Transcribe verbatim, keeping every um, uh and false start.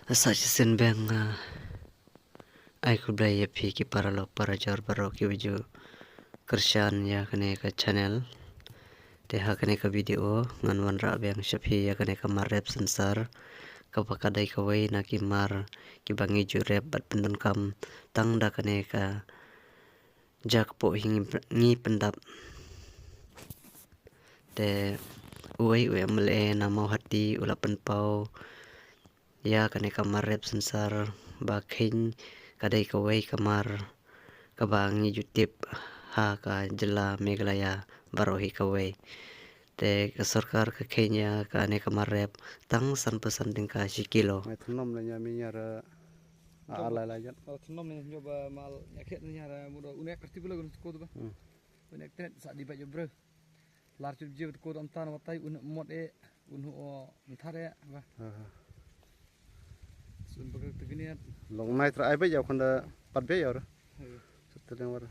Sa shisien biang, ah, ai khublei ïa phi ki paralok parajor baroh kiba ju kyrshan ïa kane ka channel. Te ha kane ka video ngan wanrah biang sha phi ïa kane ka mar rep synsar, kaba ka dei kawei na ki mar kiba ngi ju rep bad pyndonkam tang da kane ka jaka poh hi ngi, ngi pyndap. Te uwei u MLA na Mawhati u la pynpaw ïa kane ka mar rep synsar ba kheiñ ka dei kawei ka mar kaba ngi ju tip ha ka jylla Meghalaya baroh hi kawei. Te ka sorkar ka kheiñ ïa kane ka mar rep tang san percent tyngka shi kilo. Ngai thnum na nya mi nya ra a lai lai jan. Thnum na nya ba mal nya khet na nya ra mudo unek arti bela gun ko ba. Hmm. Unek tret sa di ba jo bro. Lar chup jib ko dam tan watai un mot e un ho mthar e ba. Ha ha. Sun ba ka tegniat. Long nai tra ai ba ya khon da pat be ya ra. Sut te leng war.